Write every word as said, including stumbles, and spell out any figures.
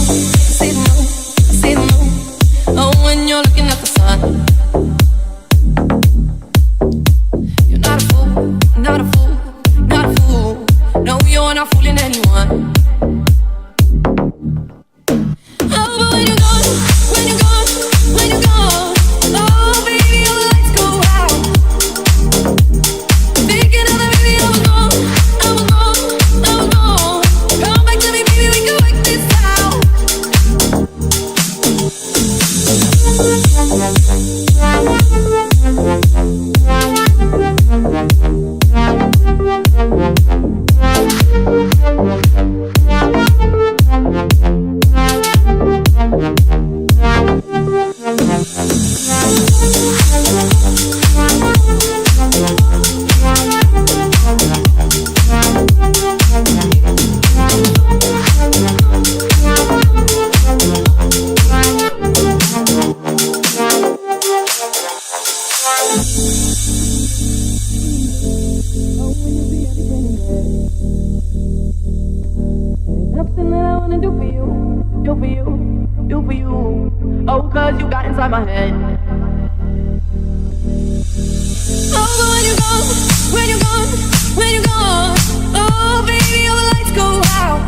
Say no, say no. Oh, when you're looking at the sun. You're not a fool, not a fool, not a fool. No, you're not fooling anyone. Oh, but when you're gone, when you're gone, when you're gone, oh, baby, all the lights go out. Thinking of the baby, I was gone, I was gone, I was gone. Come back to me, baby, we can work this out. Nothing that I wanna do for you, do for you, do for you. Oh, cause you got inside my head. Oh, but when you're gone, when you're gone, when you're gone, oh, baby, all the lights go out.